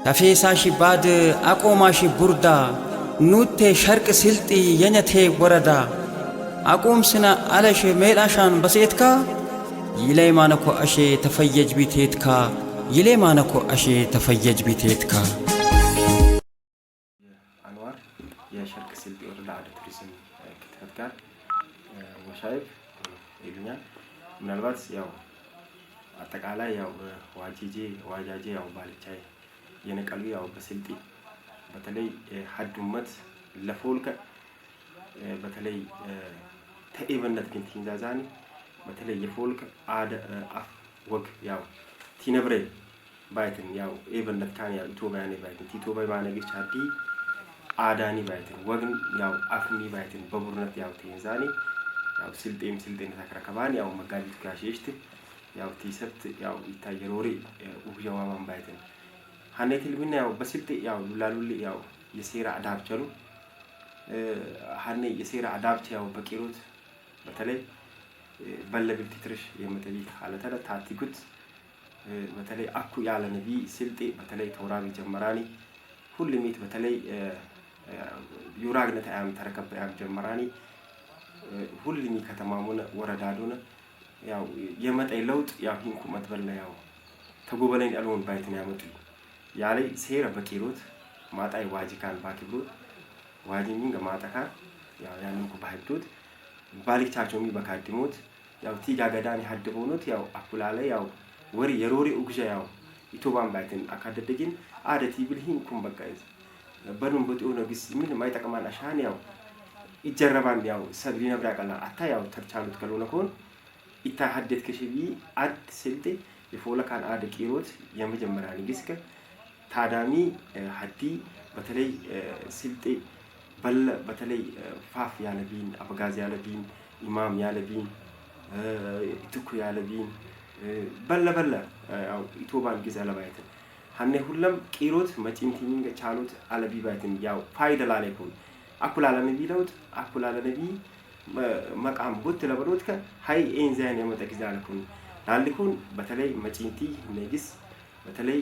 ተፌሳሺ ባድ አቆማሺ ቡርዳ ኑቴ ሸርቅ ስልጢ የነቴ ወረዳ አቁምስነ አለሽ ሜዳሻን በሴትካ ይሌማነኮ አሼ ተፈየጅ ቢቴትካ ይሌማነኮ አሼ ተፈየጅ ቢቴትካ። አንዋር የሸርቅ ስልጤ ወረዳ አደ ቱሪዝም ክትፈት ጋር ወሻይብ ይሉኛል። ምናልባት ያው አጠቃላይ ያው ዋጂጄ ዋጃጄ ያው ባልቻይ የነቀሉ ያው በስልጤ በተለይ ሀዱመት ለፎልከ በተለይ ተኤበነት ግን ቲንዛዛኒ በተለይ የፎልከ አደ አፍ ወግ ያው ቲነብሬ ባይትን ያው ኤበነት ካን ያው ኢትዮጵያኔ ባይትን ቲቶባይ ባነግች አዲ አዳኒ ባይትን ወግን ያው አፍኒ ባይትን በቡርነት ያው ቲንዛኒ ያው ስልጤም ስልጤን ተከረከባን ያው መጋቢት ጋሽሽት ያው ቲሰብት ያው ይታየሮሪ ኡብያዋማን ባይትን ሀኔ ትልብና ያው በስልጤ ያው ሉላሉል ያው የሴራ አዳብቸሉ ሀኔ የሴራ አዳብቸ ያው በቂሮት በተለይ በለብል ትትርሽ የመጠይቅ አለተለ ታቲጉት በተለይ አኩ ያለ ነቢ ስልጤ በተለይ ተውራቢ ጀመራኒ ሁልሚት በተለይ ዩራግነት አያም ተረከበ ያም ጀመራኒ ሁልሚ ከተማሙነ ወረዳዱነ ያው የመጠይ ለውጥ ያው ሂንኩ መትበለ ያው ተጎበለኝ ያልሆን ባይትን ያመጡ ያለይ ሴረ በቂሮት ማጣይ ዋጂካን ባኪብሮት ዋጂሚን ገማጣካ ያው ያንንኩ ባህዶት ባልቻቸው ሚ በካድሞት ያው ቲጋ ገዳን ያድቦኖት ያው አኩላለ ያው ወሪ የሮሪ ኡግዣ ያው ኢቶባን ባይትን አካደደግን አደቲ ብልሂን ኩን በቃ በኑን በጤው ነግስ ምን ማይጠቅማን አሻን ያው ይጀረባን ያው ሰብ ሊነብራ ቀላ አታ ያው ተርቻሉት ከሎነ ኮን ኢታ ሀደት ከሽቢ አድ ስልጤ የፎለካን አደ ቂሮት የመጀመሪያ ንግስከ ታዳሚ ሀዲ በተለይ ስልጤ በለ በተለይ ፋፍ ያለቢን አበጋዝ ያለቢን ኢማም ያለቢን ኢትኩ ያለቢን በለ በለ ያው ኢቶባን ጊዜ አለባይትን ሀኔ ሁለም ቂሮት መጪምቲሚን ቻሉት አለቢ ባይትን ያው ፋይዳ ላለኩን አኩል አለነቢ ለውጥ አኩል አለነቢ መቃም ቦት ለበሎት ከ ሀይ ኤንዛይን የመጠ ጊዜ አለኩን ላልኩን በተለይ መጪንቲ ነግስ በተለይ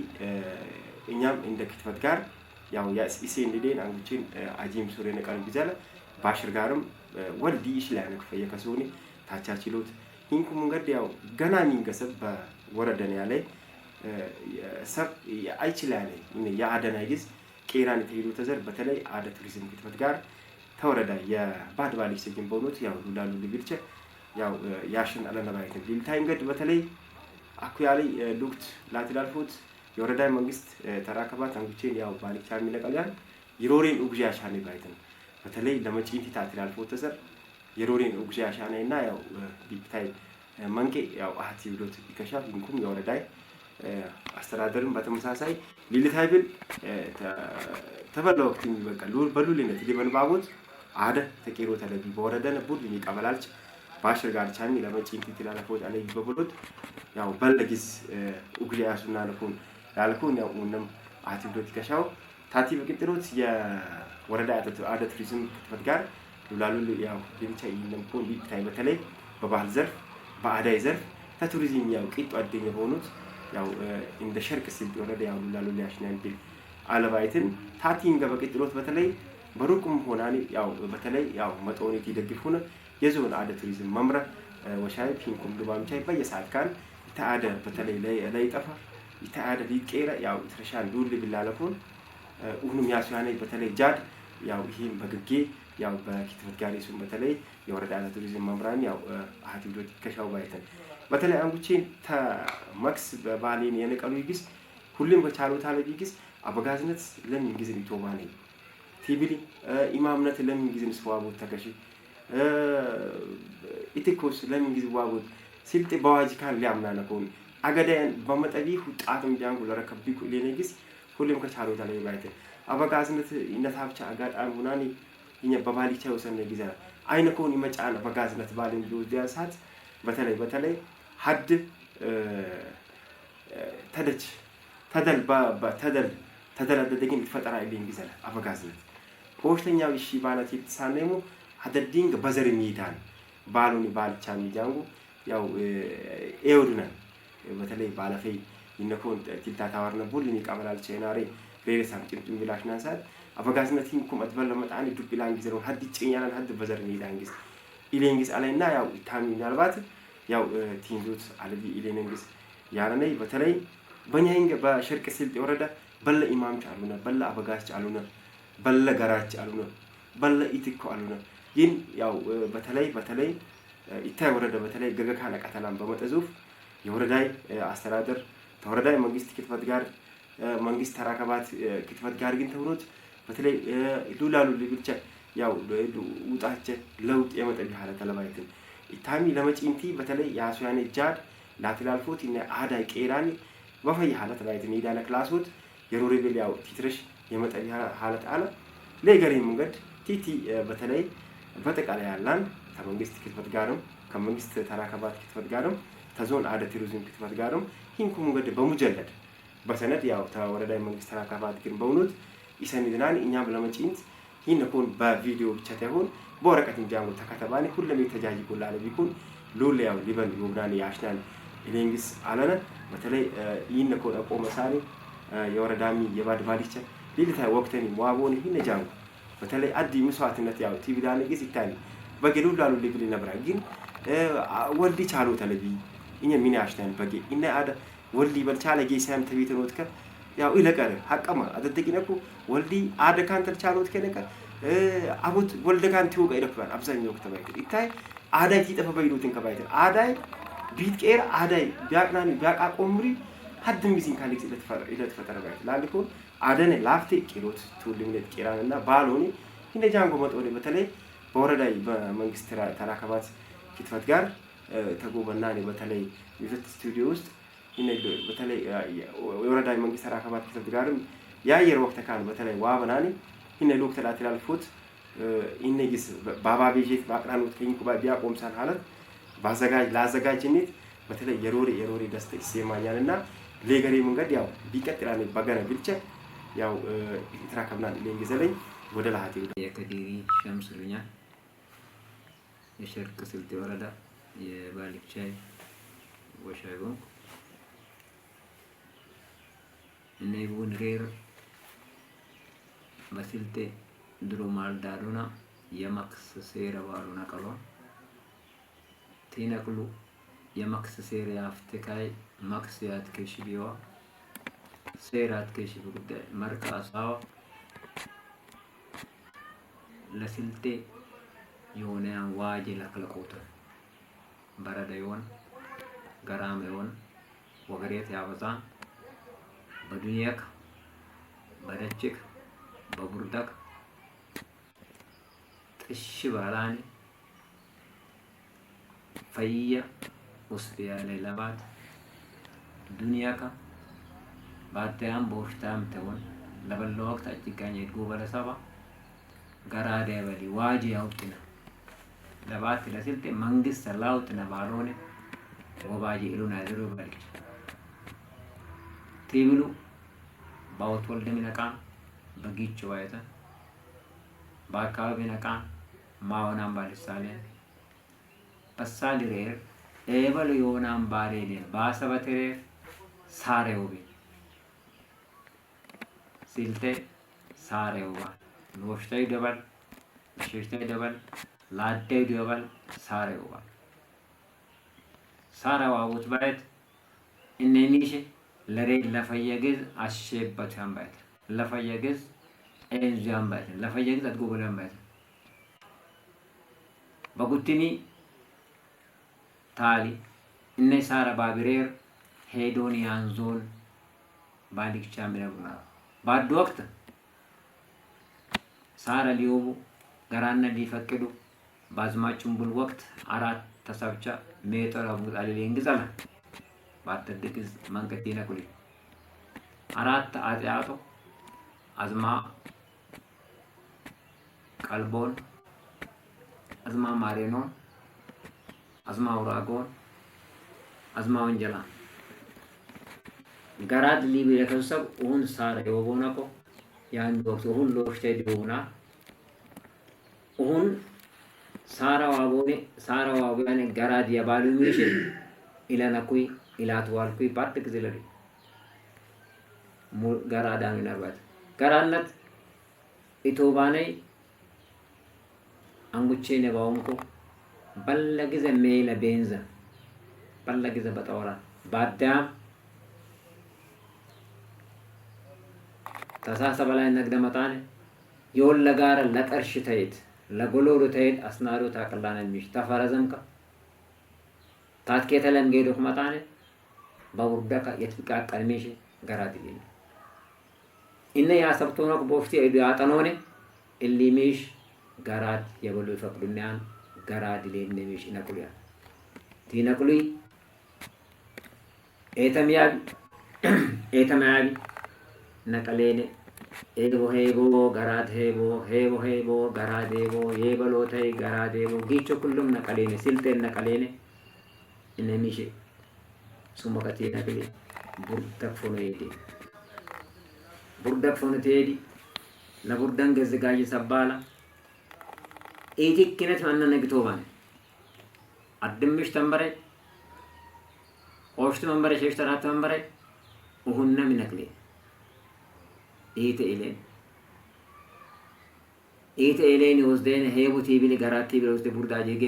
እኛም እንደ ክትፈት ጋር ያው ኢሴ እንዲዴን አንጉቼን አጂም ሱሬ ነቃን ቢዛለ ባሽር ጋርም ወልዲ ይሽላ ያነክ ፈየከሱኒ ታቻችሎት ሂንኩ መንገድ ያው ገና ሚንገሰብ በወረደን ያለ ሰብ አይችል ያለ የአደና ጊዝ ቄራን የተሄዱ ተዘር በተለይ አደ ቱሪዝም ክትፈት ጋር ተወረዳ የባድ ባሊክ ሰጅን በሆኑት ያው ሉላሉ ልብልቸ ያው ያሽን አለነባይት ሊልታይ እንገድ በተለይ አኩ ያለ ሉክት ላትላልፎት የወረዳ መንግስት ተራከባት አንጉቼን ያው ባሊክ ቻሚ ነቀልያን የሮሬን ኡግዣ ያሻኔ ባይትን በተለይ ለመጪንቲ ታትላልፎት ተዘር የሮሬን ኡግዣ ያሻኔ እና ያው ቢፕታይ መንቄ ያው አህቲ ብሎት ይከሻፍ ይንኩም የወረዳይ አስተዳደርም በተመሳሳይ ሊልታይ ብል ተበላ ወቅት የሚበቃ በሉልነት ሊበንባቦት አደ ተቄሮ ተለቢ በወረደነ ቡድ የሚቀበላልች ባሽር ጋር ቻሚ ለመጪንቲ ትላልፎት አለ በብሎት ያው በለጊዝ ኡግዣ ያሱና ለኩን ላልኩን ያው ኡንም አቲ ብሎት ይከሻው ታቲ በቅጥሮት የወረዳ አደ ቱሪዝም ክትፈት ጋር ሉላሉ ያው ሊንቻ ይነምኮን ቢታይ በተለይ በባህል ዘርፍ በአዳይ ዘርፍ ተቱሪዝም ያው ቂጡ አደኝ በሆኑት ያው እንደ ሸርቅ ስልጤ ወረዳ ያው ሉላሉ ሊያሽናን ቢል አለባይትን ታቲን ገበቅጥሎት በተለይ በሩቅም ሆናኒ ያው በተለይ ያው መጦኒት ይደግፉን የዞን አደ ቱሪዝም መምረ ወሻይ ፒንኩም ዱባምቻይ በየሰዓት ካን ይተአደ በተለይ ላይ ጠፋ ይተአደ ሊቄረ ያው ትረሻን ዱል ቢላለኩን ሁኑም ያሱያኔ በተለይ ጃድ ያው ይህም በግጌ ያው በኪትፈት ጋር ሱን በተለይ የወረዳ አደ ቱሪዝም መምራን ያው አሃቲ ብሎት ይከሻው ባይተን በተለይ አንጉቼን ተመክስ በባሌን የነቀሉ ይግስ ሁሉም በቻሉት አለ ይግስ አበጋዝነት ለምን ጊዜ ኢቶባኔ ቲቢሊ ኢማምነት ለምን ጊዜ ስዋቦት ተከሺ ኢትኮስ ለምን ጊዜ ዋቦት ስልጤ በዋጂ ካን ሊያምና ነኮን አገዳያን በመጠቢ ሁጣትም ጃንጉ ለረከቢ ሌነግስ ሁሉም ከቻሉት አለ ባይተን አበጋዝነት ይነታብቻ አጋጣሚ ሁናኒ እኛ በባሊቻ ወሰነ ጊዜ አይነኮን ይመጫን አበጋዝነት ባልን ቢወዲያ ሰዓት በተለይ በተለይ ሀድ ተደች ተደል ተደል ተደላደደግን ይፈጠራ ኢሊን ጊዜ አበጋዝነት ፖሽተኛው እሺ ባላት የተሳነሙ ሀደዲንግ በዘር ሚይታን ባሉኒ ባልቻ ሚጃንጉ ያው ኤውድነ በተለይ ባለፈይ ይነኮን ቲልታ ታዋርነ ቡል ሚቀበላል ቼናሬ ሬሬሳም ጭምጭም ቢላሽናን ሰዓት አበጋዝነት ሂንኩም አትበለ መጣኒ ዱብ ኢላን ጊዜ ነው ሀድ ጭኛላን ሀድ በዘር ነው ጊዜ ኢሌንግስ አለና ያው ኢታሚ ምናልባት ያው ቲንዙት አለቢ ኢሌንግስ ያለነይ በተለይ በኛ ሂንገ በሸርቅ ስልጤ ወረዳ በለ ኢማምች አሉነ፣ በለ አበጋች አሉነ፣ በለ ገራች አሉነ፣ በለ ኢትኮ አሉነ። ግን ያው በተለይ በተለይ ኢታይ ወረዳ በተለይ ገገካን ቀተላን በመጠዙፍ የወረዳይ አስተዳደር ተወረዳይ መንግስት ክትፈት ጋር መንግስት ተራከባት ክትፈት ጋር ግን ተብሎት በተለይ ሉላሉ ብቻ ያው ውጣቸ ለውጥ የመጠ ሀለ ተለባይትን ኢታሚ ለመጪንቲ በተለይ የአሱያኔ ጃድ ላትላልፎት ኢነ አዳይ ቄራኒ በፈይ ሀለት ባይትን ኢዳነ ክላሶት የሮሬቤል ያው ቲትረሽ የመጠ ሀለት አለ ለገሪ መንገድ ቲቲ በተለይ በጠቃላይ ያላን ከመንግስት ክትፈት ጋርም ከመንግስት ተራከባት ክትፈት ጋርም ተዞን አደ ቱሪዝም ክትፈት ጋርም ሂንኩ መንገድ በሙጀለድ በሰነድ ያው ተወረዳይ መንግስት ተራከባት ግን በውኑት ይሰንድናን እኛም ለመጪንት ይህን ኮን በቪዲዮ ብቻ ታይሆን በወረቀት እንጃሙ ተከተባኒ ሁለም የተጃጅ ጎላለ ቢኩን ሉል ያው ሊበን ይወብዳን ያሽናን ኢሌንግስ አለነ በተለይ ይህን ኮን አቆመ ሳኒ የወረዳሚ የባድባዲቸ ሊልታ ወቅተኒ ዋቦን ይህን ጃንጉ በተለይ አዲ መስዋዕትነት ያው ቲቪ ዳን ጊዜ ይታኒ በጌ ሉላሉ ሊብል ነብራ ግን ወልዲ ቻሉ ተለቢ እኛ ሚን ያሽናን በጌ ኢነ አደ ወልዲ በልቻለ ጌሳም ተቢተኖትከ ያው ኢለቀረ ሀቀማ አደደቂነኩ ወልዲ አደ ካንተል ቻሎት ከነቀ አቦት ወልደ ካንቲ ወቀ ይደክባል አብዛኛው ወቅት ባይት ይታይ አዳይ ቲጠፈ በይሉትን ከባይት አዳይ ቢት ቄር አዳይ ቢያቅናኒ ቢያቃ ቆምሪ ሀድም ጊዜን ካሊክ ኢለተፈጠረ ባይት ላልኮ አደነ ላፍቴ ቂሮት ትውልምነት ቄራንና ባሎኒ እንደ ጃንጎ መጦኔ በተለይ በወረዳይ በመንግስት ተራከባት ክትፈት ጋር ተጎበናኔ በተለይ ይዘት ስቱዲዮ ውስጥ በተለይ የወረዳ መንግስት ተራከባት ክትፈት ጋርም የአየር ወቅት ካን በተለይ ዋበናኒ ይነ ሎክ ተላትላልፎት ይነግስ ባባቤጀት ባቅራኖት ከኝኩ ቢያቆምሳን ሀለት ባዘጋጅ ላዘጋጅነት በተለይ የሮሬ የሮሬ ደስታ ይሰማኛልና ሌገሬ መንገድ ያው ቢቀጥላኔ በገነ ብልቸ ያው ኢትራከብናን ለንግዘለኝ ወደ ላሃቴ የከዲሪ ሸምስሉኛል የሸርቅ ስልጤ ወረዳ የባልቻይ ወሻይ ጎንኩ እነይቡን ሬር በስልጤ ድሮ ማልዳዶና የመክስ ሴረ ባሉና ቀሏ ቲነቅሉ የመክስ ሴረ ያፍትካይ መክስ ያትኬሽ ቢዋ ሴራ አትኬሽ ጉዳይ መርካ አሳዋ ለስልጤ የሆነ ዋጄ ለክለቆተ በረደ ይሆን ገራም ይሆን ወገሬት ያበዛን በዱንያክ በደችክ በቡርዳክ ጥሽ ባላኒ ፈያ ውስጥ ያለ ለባት ዱንያካ ባታያም ቦሽታም ተሆን ለበለ ወቅት አጭጋኝ የድጎ በለሰባ ገራዳ በሊ ዋጅ ያውጥነ ለባት ለስልጤ መንግስት ላውጥነ ባልሆነ ወባጅ ኢሉና ድሮ በልች ቲብሉ ባውት ወልደም ነቃን በጊቾ ባይተ በአካባቢ ነቃን ማሆናን ባልሳሌን በሳሊ ሬር ኤበሉ የሆናን ባሌሌን ባሰበትሬር ሳሬውቤ ስልጤ ሳሬውባ ሎሽተይ ደበል ሸሽተይ ደበል ላደይ ደበል ሳሬውባ ሳረዋቡት ባየት እነኒሽ ለሬ ለፈየግዝ አሼበቱ ባየት ለፈየግዝ ኤንዚያን ባየት ለፈየግዝ አድጎበለን ባየት በጉትኒ ታሊ እነ ሳራ ባቢሬር ሄዶን ያንዞን ባሊክቻ ሚነቡና ባዱ ወቅት ሳራ ሊዮቡ ገራነ ሊፈቅዱ ባዝማቹን ቡል ወቅት አራት ተሰብቻ ሜጦር አቡጣሌ እንግዛለ ባተድግዝ መንቀቴነ ኩሊ አራት አጥያቶ አዝማ ቀልቦን አዝማ ማሬኖን አዝማ ውራጎን አዝማ ወንጀላ ገራድ ሊቢ ለተሰብ ኡን ሳረ የወቦነቆ የአንድ ወቅት ኡን ሎሽተ ዲሆና ኡን ሳራ ዋቦኔ ሳራ ዋቦያኔ ገራድ የባሉ ሚሽል ኢለነኩይ ኢላትዋልኩይ ባት ግዝለሪ ገራዳኑ ነርበት ገራነት ኢቶባነይ አንጉቼ ነባውንኮ በለ ጊዜ ሜለ ቤንዘ በለ ጊዜ በጠወራ ባዳም ተሳሰ በላይ ነግደ መጣነ የወለ ጋር ለቀርሽ ተይት ለጎሎሩ ተይት አስናዶ ታቅላነ ሚሽ ተፈረዘምከ ታትኬተለም ጌዶክ መጣነ በቡርደካ የትፍቃቀልሜሽ ገራት ይል እነ ያሰብቶኖክ ቦፍቲ አይዱ ያጠኖኔ እሊሚሽ ገራድ የበሉ ይፈቅዱንያን ገራድ ሌነሚሽ ይነቅሉያ ቲነቅሉይ ኤተምያቢ ኤተምያቢ ነቀሌኔ ኤቦ ሄቦ ገራድ ሄቦ ሄቦ ሄቦ ገራድ ሄቦ የበሎተይ ገራድ ሄቦ ጊቾ ኩሉም ነቀሌኔ ስልጤን ነቀሌኔ እነሚሽ ሱመቀቴ ነቅሌ ቡርደክ ፎኖ ሄዴ ቡርደክ ፎኖ ቴዲ ለቡርደን ገዝጋጅ ሰባላ ኢቲክነት ማነ ነግቶ ባነ አድምሽ ተንበረ ቆሽቱ መንበረ ሸሽ ተራት መንበረ उहुन्नम नकले ኢተ ኢሌን ኢተ ኢሌን ወስደን ሄቡ ቲቢል ገራት ቲቢል ወስደ ቡርዳ ጀገ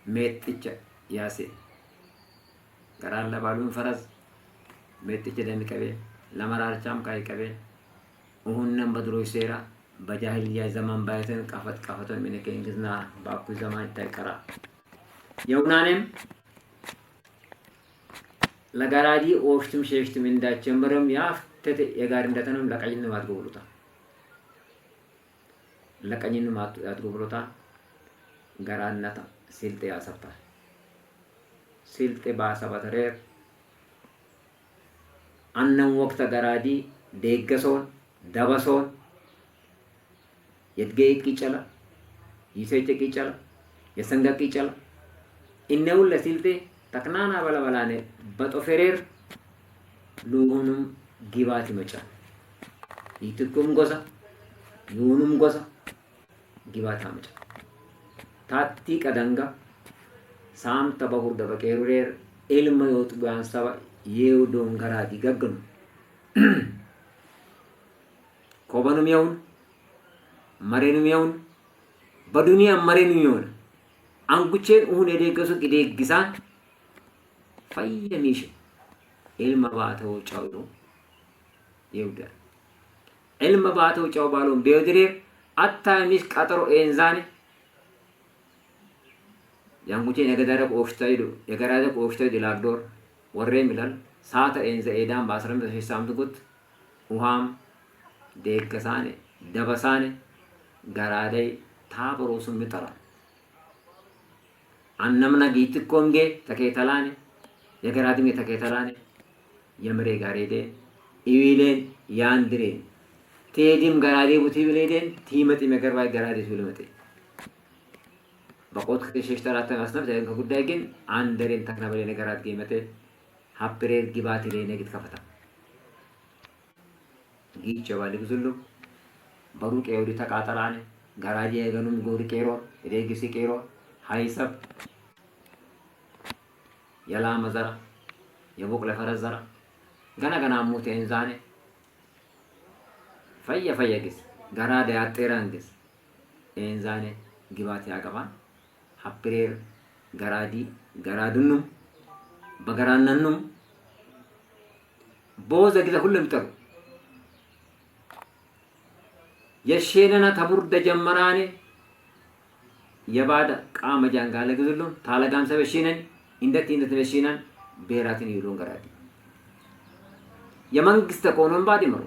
ሜጥቸ ያሴ ገራን ለባሉን ፈረስ ሜጥቸ ደሚቀቤ ለመራርቻም ካይቀቤ उहुन्नम በድሮ ሴራ በጃሂልያ ዘመን ባይተን ቀፈት ቀፈቶን ሚነከ እንግዝና ባኩ ዘማን ይታይቀራ የውናኔም ለጋራዲ ኦሽትም ሸሽትም እንዳቸምርም ያፍተተ የጋር እንደተንም ለቀኝንም አድጎ ብሎታ ለቀኝንም አድጎ ብሎታ ገራነታ ስልጤ ያሰብታል ስልጤ ባሰበተሬር አነም ወቅተ ገራዲ ደገሶን ደበሶን የድገ ቂጨላ ይሴጨ ቂጨላ የሰንጋ ቂጨላ እነውን ለስልጤ ጠቅናና በለበላኔ በጦፌሬር ሉሁኑም ጊባት ይመጫል ይትኩም ጎሳ ይሁኑም ጎሳ ጊባት አመጫ ታቲ ቀደንጋ ሳምተ በሁርደ በቄሩሬር ኤልመ የወጡ ቢያንሰባ የው ዶንገራት ይገግኑ ኮበኑም የውን መሬኑም የውን በዱንያ መሬኑም የውን አንጉቼን ሁን የደገሱ ቂዴግሳን ፈየሚሽ ilma baatoo ጫው ይውዳ ilma baatoo ጫው ባሎን ቤውድሬር አታ ሚስ ቀጠሮ ኤንዛኔ ያንጉቼን የገዳረ ቆፍታ ይዱ የገራደ ቆፍታ ይዱ ላግዶር ወሬ ሚላል ሳተ ኤንዘ ኤዳን በአስረምተ ሸሳምት ጉት ውሃም ደገሳኔ ደበሳኔ ገራደይ ታብሮሱም ይጠራ አነምና ጊትኮምጌ ተኬተላኔ የገራድሜ ተኬተላኔ የምሬ ጋሬዴ ኢዊሌን ያንድሬን ቴዲም ገራዴ ቡቲ ብሌዴን ቲመጥ መገርባይ ገራዴ ሱልመጤ በቆት ከሸሽ ተራተ ማስነብ ከጉዳይ ግን አንደሬን ተክነበሌ ነገራት ጌመጤ ሀፕሬር ግባት ሌ ነግት ከፈታ ጊቸ ባልግዙሉ በሩቅ የወዲ ተቃጠላኔ ገራዴ የገኑም ጎሪ ቄሮ ሬግሲ ቄሮ ሀይሰብ የላመ ዘራ የቦቅለ ፈረስ ዘራ ገና ገና ሙት ኤንዛኔ ፈየ ፈየ ግስ ገራ ደያጤራን ግስ ኤንዛኔ ግባት ያገባን ሀፕሬር ገራዲ ገራድኑም በገራነኑም ቦዘ ጊዜ ሁሉም ጥሩ የሼነና ተቡርደ ጀመራኔ የባደ ቃመ ጃንጋለ ግዝሉም ታለጋም ሰበሺነን እንደት እንደት በሺናን ብሔራትን ይሉን ገራዲ የመንግስት ኮኖን ባድ ይምሩ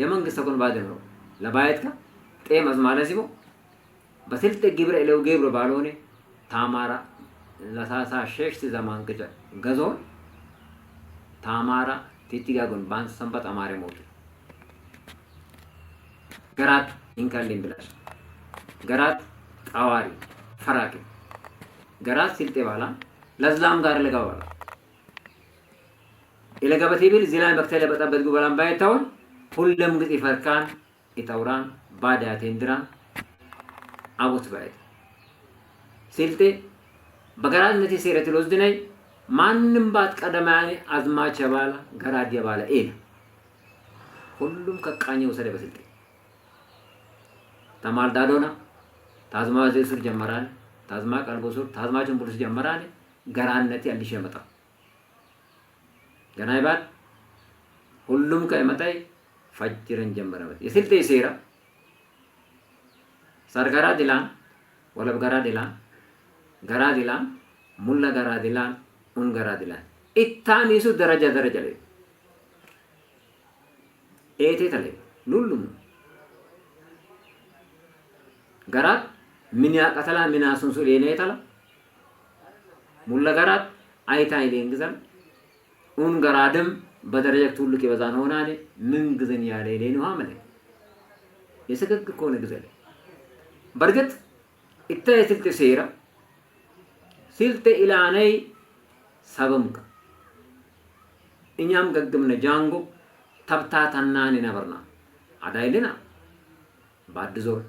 የመንግስት ኮኖን ባድ ይምሩ ለባየትካ ጤመዝ ማለት ሲቦ በስልጥ ግብረ ለው ግብረ ባልሆነ ታማራ ለሳሳ ሸሽት ዘማን ቅጨ ገዞን ታማራ ቲቲጋጎን ባንስ ሰንበት አማሬ ሞቱ ገራት ኢንካሊን ብላሽ ገራት ጣዋሪ ፈራኪ ገራት ስልጤ ባላ ለዝላም ጋር ለገባላ ኢለገበቴ ቢል ዚላን በክተለ በጣበት ጉበላን ባይታውን ሁለም ግጽ ይፈርካን ይጠውራን ባዳ ቴንድራን አቦት ባይት ስልጤ በገራነት ሴረት ሎዝድነይ ማንም ባት ቀደማያኔ አዝማች የባላ ገራድ የባለ ኤል ሁሉም ከቃኘ ወሰደ በስልጤ ተማልዳዶና ታዝማ ሱር ጀመራን ታዝማ ቀልቦ ሱር ታዝማ ጭንቡልስ ጀመራን ገራነት ያልሽ የመጣ ገና ይባል ሁሉም ከመጣይ ፈጅረን ጀመረ መጥ የስልጤ ሴራ ሰርገራ ዲላን ወለብ ገራ ዲላን ገራ ዲላን ሙላ ገራ ዲላን ኡን ገራ ዲላን ኢታኒሱ ደረጃ ደረጃ ላይ ኤቴ ተለይ ሉሉም ገራት ምን ያቀተላ ምን አሱንሱ ሌኔ ተላ ሙላ ገራት አይታ ይሌን ግዘን ኡን ገራድም በደረጃ ትውልቅ የበዛን ሆናኔ ምን ግዘን ያለ ሌን ውሃ መለ የስግግ ከሆነ ግዘ ላይ በእርግጥ ኢታ የስልጤ ሴራ ስልጤ ኢላነይ ሰበምከ እኛም ገግምነ ጃንጎ ተብታተናን ነበርና አዳይልና ባድ ዞር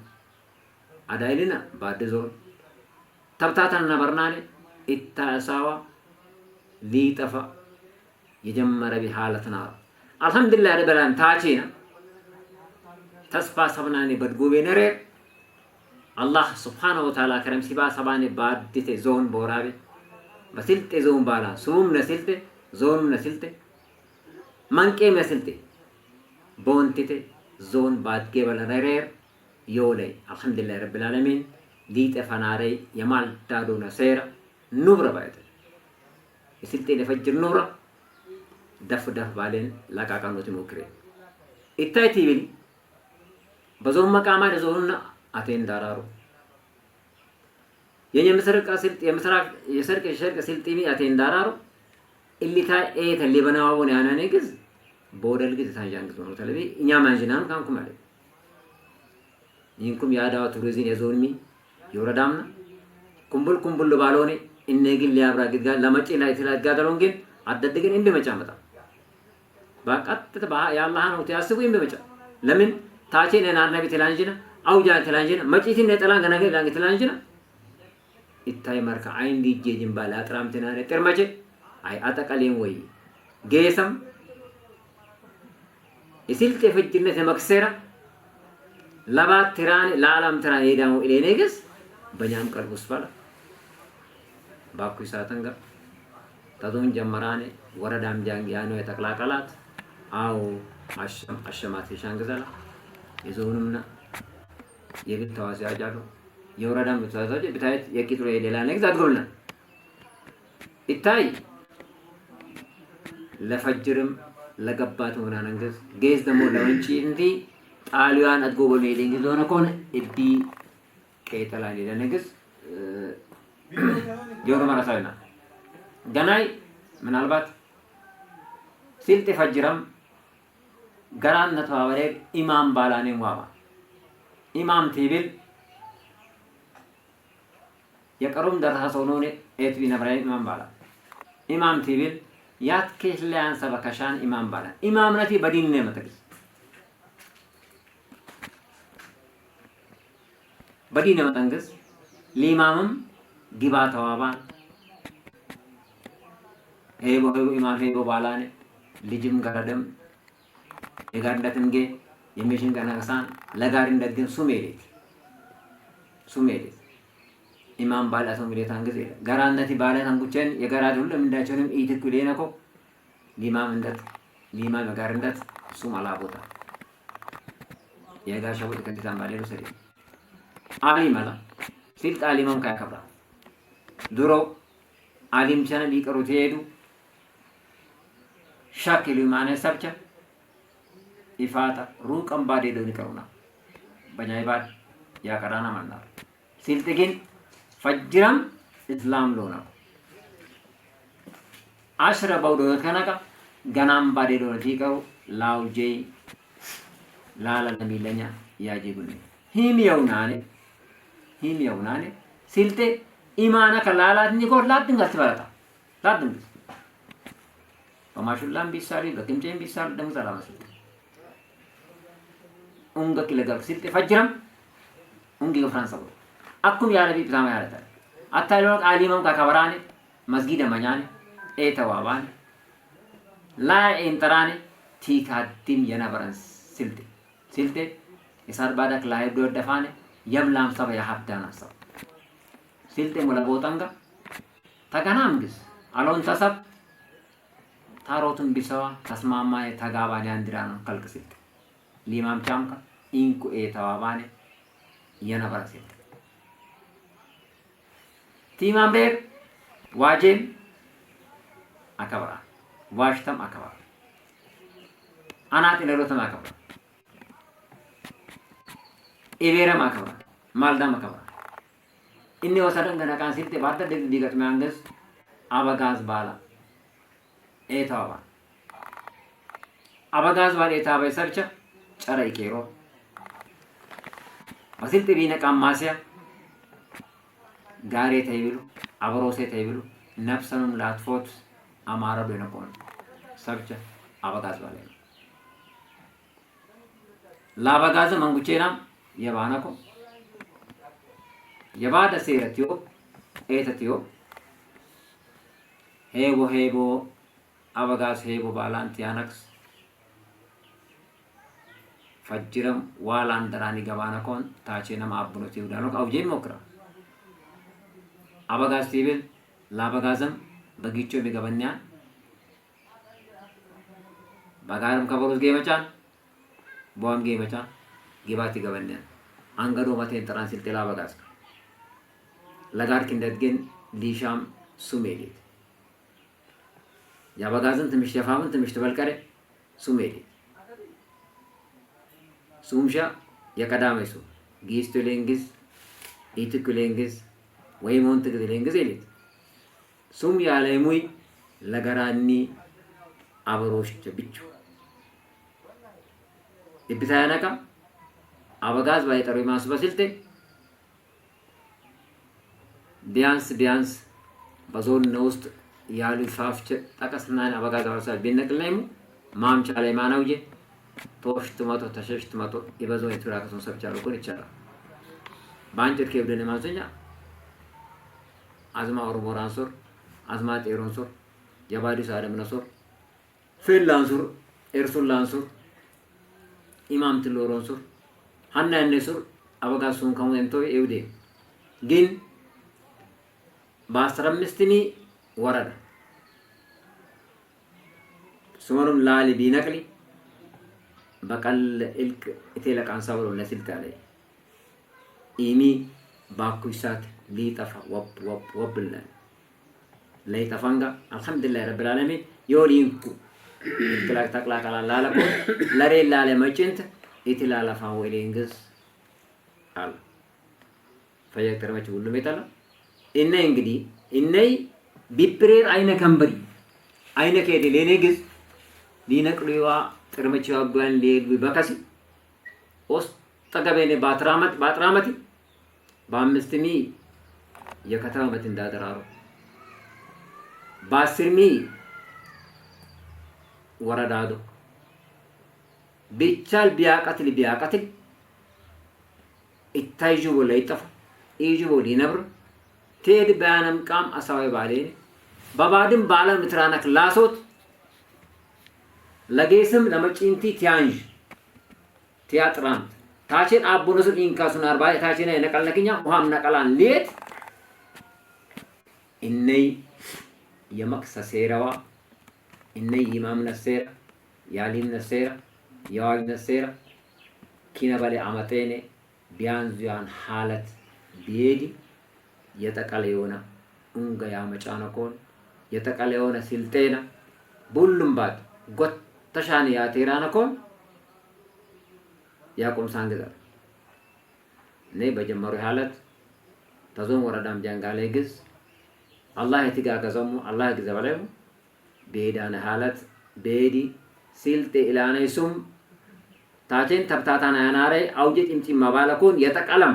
አዳይልና ባድ ዞር ተብታተን ነበርናኔ ኢታሳዋ ሊጠፋ የጀመረ ቢሃለትና አልሐምዱሊላህ ረበላን ታቺና ተስፋ ሰብናኔ በድጎቤ ነሬ አላህ ስብሓነሁ ወተዓላ ከረም ሲባ ሰባኔ ባድቴ ዞን ቦራቤ በስልጤ ዞን ባላ ሱም ነስልጤ ዞንም ነስልጤ መንቄ ነስልጤ ቦንቲቴ ዞን ባድጌ በለነሬር ዮለይ አልሐምዱሊላህ ረብል ዓለሚን ሊጠ ፈናረይ የማልዳዶ ነሴራ ኑብረ ባይተ የስልጤ ለፈጅር ኑብረ ደፍ ደፍ ባሌን ለቃቀኖት ሞክሬ ኢታይ ቲቪል በዞን መቃማ ለዞንና አቴን ዳራሩ የኛ ምስራቅ ስልጥ የምስራቅ የሰርቅ የሸርቅ ስልጢሚ አቴን ዳራሩ ኢሊታ ኤተ ሊበናውን ያናኔ ግዝ ቦደል ግዝ ታንጃን ግዝ ነው ተለቢ እኛ ማንጂናም ካንኩ ማለት ይንኩም የአዳዋ ቱሪዝም የዞንሚ የወረዳምና ኩምቡል ኩምቡል ባልሆነ እነ ግን ሊያብራ ግድጋ ለመጪ ላይ ትላጋደሎን ግን አደድ ግን እንደ መጫ መጣ በቀጥታ የአላህ ነው ያስቡ እንደ መጫ ለምን ታቼ ነና ነቢ ትላንጂና አውጃ ትላንጂና መጪቲ ነጠላን ገና ገና ትላንጂና ኢታይ መርካ አይን ዲጄ ጅንባላ አጥራም ትናነ ጥርመቼ አይ አጠቀሌን ወይ ጌሰም የስልጤ ፍጅነት የመክሰራ ለባት ትራን ለዓለም ትራን የዳሙ ኢሌኔ ግዝ በኛም ቀልቡስ ባላ ባኩ ይሳተን ጋር ተዞን ጀመራኔ ወረዳም ጃንግ ያኖ የተቀላቀላት አው አሸማት የሻንግዘላ የዞኑምና የግል ተዋሲ አጃሉ የወረዳም ተዋሲ ብታየት የቂጥሮ የሌላ ነግዝ አድጎልና ይታይ ለፈጅርም ለገባት ሆና ነንግዝ ጌዝ ደግሞ ለወንጪ እንዲ ጣሊያን አድጎ በሉ የሌንግዝ ሆነ ከሆነ እዲ ቄጠላ ሌላ ነግዝ የሆነ መረሳዊና ገናይ ምናልባት ሲልጤ ፈጅረም ገራን ነተባበሬ ኢማም ባላኔ ዋባ ኢማም ቲብል የቀሩም ደረሳ ሰው ነው ኤት ቢነብራ ኢማም ባላ ኢማም ቲብል ያት ኬሽላያን ሰበከሻን ኢማም ባላ ኢማምነቲ በዲን ነው መተግዝ በዲን መጠንግዝ ሊማምም ጊባ ተዋባን ሄቦ ሄቦ ኢማም ሄቦ ባላኔ ልጅም ገረደም የጋርነትም ጌ የሚሽን ገነቅሳን ለጋሪነት ግን ሱሜሌት ሱሜሌት ኢማም ባላሰው ሚሌታን ጊዜ ገራነቲ ባላታን ጉቸን የገራድ ሁሉ እንዳቸውንም ኢትኩ ሌነኮ ሊማም እንደት ሊማም የጋርነት ሱም አላቦታ የጋሻው ተከታታን ባሌ ሰሪ አሊ መላ ሲልጥ አሊማም ካያከብራ ድሮ አሊም ቸነ ሊቀሩት ሄዱ ሻኪሉ ማነ ሰብቻ ኢፋታ ሩቀን ባዴ ዶን ይቀሩና በኛ ይባድ ያቀራና ማናር ሲልጥ ግን ፈጅረም እስላም ሎና አሽረ በውዶ ከነቃ ገናም ባዴ ዶን ሲቀሩ ላውጄ ላላ ለሚለኛ ያጂጉኒ ሂም የውናኔ ሂም የውናኔ ሲልጤ ኢማና ከላላት ኒኮ ላድንጋስ ትበረታ ላድንግስ በማሹላም ቢሳሪ በግምጬም ቢሳሪ ደምዝ አላመስልጥ ኡንገ ኪለጋብ ሲልጤ ፈጅረም ኡንጊ ገፍራን ሰው አኩም ያ ነቢ ብታማ ያለታ አታይሎ አሊመም ከከበራኔ መስጊድ መኛኔ ኤተዋባን ላይ ኤንጠራኔ ቲካዲም የነበረን ስልጤ ስልጤ የሳር ባዳክ ላይ ደፋኔ የምላም ሰብ የሀብዳና ሰብ ስልጤ ሙለ ቦጠንጋ ተገናም ግስ አሎን ተሰብ ታሮቱን ቢሰዋ ተስማማ ተጋባኔ አንድራ ነው ከልቅ ስልጤ ሊማም ቻምካ ኢንኩ ኤተዋባኔ የነበረ ስልጤ ቲማም ቤር ዋጄም አከብራ ዋሽተም አከብራ አናት ለሎተም አከብራ ኢቤረም አከብራ ማልዳም አከብራ እኔ ወሰደን ገና ቃን ስልጤ ባደ ደግ ዲገጥመ አንገስ አበጋዝ ባላ ኤታባ አበጋዝ ባላ ኤታባ ሰርቻ ጨረ ይኬሮ በስልጤ ቢነ ቃማሲያ ጋሬ ተይብሉ አብሮሴ ተይብሉ ነፍሰኑም ላትፎት አማራ ደነቆን ሰርቻ አበጋዝ ባላ ላበጋዝ መንጉቼናም የባነኮ የባደ ሴረትዮ ኤተትዮ ሄቦ ሄቦ አበጋዝ ሄቦ ባላንት ያነክስ ፈጅረም ዋላን ደራኒ ገባነኮን ታቼነም አብኖት ይሁዳኖ አውጄ ሞክራ አበጋዝ ቲብል ላበጋዝም በጊቾ ቢገበኛ በጋርም ከበሩስ ጌመጫን ቦም ጌመጫ ጊባት ይገበኛን አንገዶ መቴን ጥራን ስልጤ ላበጋዝ ለጋር ክንደት ግን ሊሻም ሱሜሌት የአበጋዝን ትምሽ የፋምን ትምሽ ትበልቀሬ ሱሜሌት ሱምሻ የቀዳመ ሱ ጊስቱ ሌንግዝ ኢትኩ ሌንግዝ ወይ ሞንት ግዝ ሌንግዝ ኤሌት ሱም ያለሙይ ለገራኒ አበሮች ብቹ ኢብታ ያነቃ አበጋዝ ባይጠሩ ማሱ በስልጤ ቢያንስ ቢያንስ በዞን ውስጥ ያሉ ፋፍቸ ጠቀስናን አበጋዝ አበሳል ቢነቅልናይሙ ማምቻ ላይ ማናውዬ ቶሽት መቶ ተሸሽት መቶ የበዞን የቱራከሶን ሰብቻ ልኮን ይቻላል በአንጭር ከብደን ማንሰኛ አዝማ ኦሮሞራን ሶር አዝማ ጤሮን ሶር የባዲስ አደምነ ሶር ፌላን ሱር ኤርሱላን ሱር ኢማም ትሎሮን ሱር ሀና ያኔ ሱር አበጋዝ ሱን ከሙንቶ ኤውዴ ግን በ15 ወረዳ ስመኑም ላሊ ቢነቅሊ በቀል እልቅ እቴለቃንሳ ብሎ ለስልት አለ ኢሚ ባኩይሳት ሊጠፋ ወብ ወብ ወብ ብለን ለይጠፋንጋ አልሐምዱሊላህ ረብል ዓለሚን ዮሊንኩ እትላክ ተቅላቀላ ላለቆ ለሬ ላለ መጭንት ኢትላለፋ ወይሌንግስ አለ ፈየቅተርመች ሁሉም የጠላ እነይ እንግዲህ እነይ ቢፕሬር አይነ ከንበሪ አይነ ከሄደ ሌኔ ግዝ ሊነቅሉዋ ጥርመች ያጓን ሊሄዱ በከሲ ኦስ ጠገበኔ ባትራመት ባትራመት በ5 ሚ የከተማ መት እንዳደራሩ በ10 ሚ ወረዳዶ ቢቻል ቢያቀትል ቢያቀትል ይታይጅቦ ለይጠፋ ኢጅቦ ሊነብር ቴድ በያነም ቃም አሳዊ ባሌን በባድም ባለም ትራነክ ላሶት ለጌስም ለመጪንቲ ቲያንዥ ቲያጥራንት ታቼን አቦነሱን ኢንካሱን አርባ ታቼን ነቀልነክኛ ውሃም ነቀላን ሌት እነይ የመቅሰ ሴራዋ እነይ ኢማም ነሴራ ያሊም ነሴራ የዋግ ነሴራ ኪነበሌ አመጤኔ ቢያንዙያን ሀለት ቢሄዲ የጠቀለ የሆነ ኡንገ ያመጫነኮን የጠቀለ የሆነ ስልጤና ቡሉም ባት ጎተሻን ያቴራነኮን ያቆምሳን ግዛል እኔ በጀመሩ ሀለት ተዞን ወረዳም ጃንጋሌ ግዝ አላህ የትጋገዘሙ አላህ ግዘ በላይሙ ቤዳነ ሀለት ቤዲ ስልጤ ኢላነይሱም ታቼን ተብታታን አያናሬ አውጀ ጭምጭማ ባለኮን የጠቀለም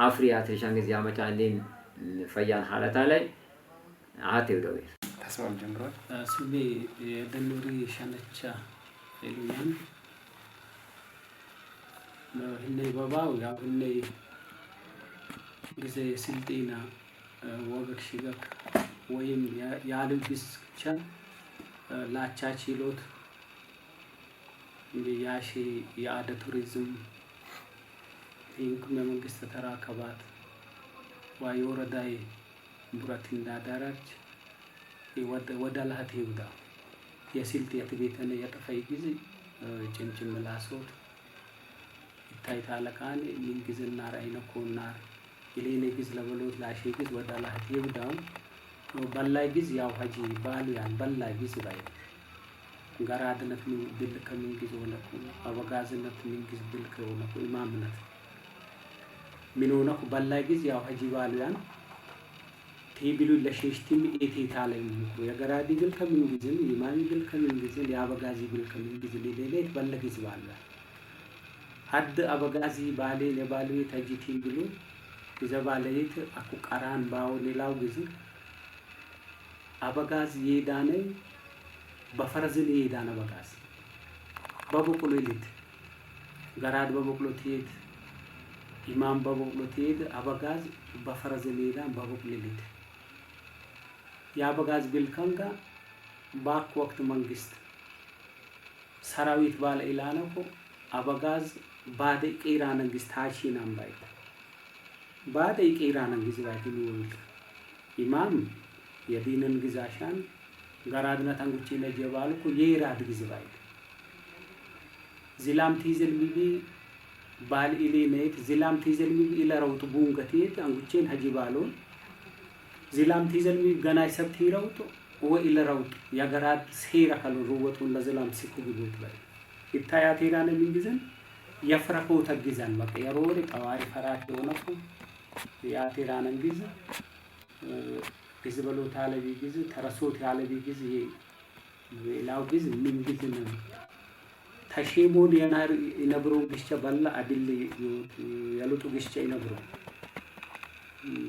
አፍሪያ ትሪሻን ጊዜ ያመጫልን ፈያን ሀለታ ላይ አቴው ደዌ ተስማም ጀምሯል። ስሜ የደኑሪ ሸነቻ ይሉኛል። ህኔ በባው ያው ህኔ ጊዜ ስልጤና ወገክ ሽገክ ወይም ያሉ ግዝቻ ላቻ ችሎት ያሺ የአደ ቱሪዝም ይንኩም የመንግስት ተራከባት ዋ የወረዳይ ቡረት እንዳዳራች ወደ ላህት ይውዳ የስልጥ የትቤተነ የጠፈይ ጊዜ ጭምጭም ላሶት ይታይታለቃን ምንግዝና ራይነኮናር ኢሌኔ ግዝ ለበሎት ላሼ ግዝ ወደ ላህት ይውዳው በላይ ግዝ ያው ሀጂ ባሉ ያን በላይ ግዝ ባይ ገራድነት ብል ከምን ጊዜ ሆነኩ፣ አበጋዝነት ምን ጊዜ ብል ከሆነኩ፣ ኢማምነት ምን ሆነኩ በላይ ጊዜ ያው ሀጂ ባሉ ያን ቴቢሉ ለሸሽቲም ኤቴታ ላይ ምኩ የገራዲ ግል ከምን ጊዜም ኢማሚ ግል ከምን ጊዜ የአበጋዚ ግል ከምን ጊዜ ሌሌት በለ ጊዜ ባሉ ሀድ አበጋዚ ባሌ ለባሉ ተጂ ቴቢሉ ይዘባለይት አኩ ቀራን ባው ሌላው ጊዜ አበጋዝ የዳነ በፈረዝን የዳነ አበጋዝ በበቅሎ ይልት ገራድ በበቅሎ ትሄድ፣ ኢማም በበቅሎ ትሄድ፣ አበጋዝ በፈረዝን የዳን በበቅሎ ይልት የአበጋዝ ቢልከንጋ ባክ ወቅት መንግስት ሰራዊት ባለ ኢላነኮ አበጋዝ ባደ ቄራ ነንግስት ታቺናን ባይት ባደ ቄራ ነንግስት ባይት ይወልክ ኢማም የዲንን ግዛሻን ገራድነት አንጉቼ ነጀባልኩ የኢራድ ግዝ ባይት ዚላም ቲዘል ሚቢ ባል ኢሌ ነይት ዚላም ቲዘል ሚቢ ኢለረውጡ ቡንገቴት አንጉቼን ሀጂ ባሎን ዚላም ቲዘል ሚቢ ገናይ ሰብት ይረውጡ ወኢለረውጡ የገራድ ሴራ ከሉ ሩወጡን ለዚላም ሲኩ ግቦት ባይ ይታያት ሄዳነ ምንጊዘን የፍረኮ ተግዘን በቃ የሮሪ ጠዋሪ ፈራት የሆነኩ ያቴራነን ጊዜ ጊዜ በሎት ያለቢ ጊዜ ተረሶት ያለቢ ጊዜ ሌላው ጊዜ ምን ጊዜ ነው ተሺሙን የናር ይነብሩ ግስቸ በላ አድል የሉጡ ግስቸ ይነብሩ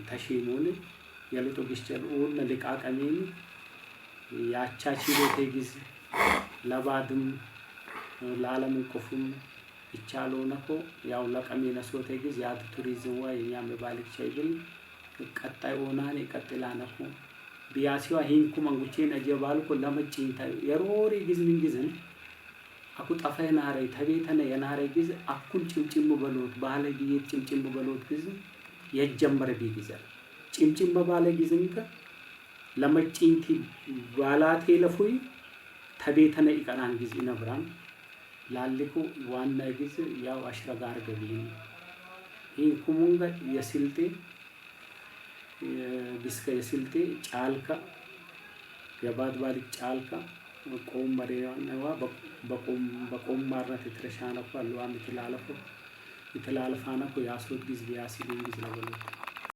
ተሺሙን የሉጡ ግስቸ ኡን ልቃቀሚን ያቻ ቺሎቴ ጊዜ ለባድም ለዓለም እንቁፍም ይቻለው ነኮ ያው ለቀሚ ነሶቴ ጊዜ ያድ ቱሪዝም ዋ የኛም ባልክ ቻይብል ቀጣይ ኦናን ቀጥላ ነኮ ቢያሲዋ ሂንኩ መንጉቼን አጀባልኩ ለመጭኝ የሮሪ ጊዝ ምን ጊዝን አኩ ጠፈ ናረ ተቤተነ የናረ ጊዝ አኩን ጭምጭም በሎት ባለ ጊዜ ጭምጭም በሎት ጊዝ የጀመረ ቢጊዘ ጭምጭም በባለ ጊዝንከ ለመጭንቲ ባላቴ ለፉይ ተቤተነ ይቀራን ጊዝ ይነብራን ላልኩ ዋና ጊዝ ያው አሽረጋር ገቢን ሂንኩሙንገ የስልጤ ግስከ የስልጤ ጫልካ የባድ ባሊክ ጫልካ ቆም መሬዋ በቆም ማርነት የተረሻነኩ አልዋም የተላለፈ የተላለፋነኩ ያሶት ጊዝ ቢያሲሉን ጊዝ ለበሎት።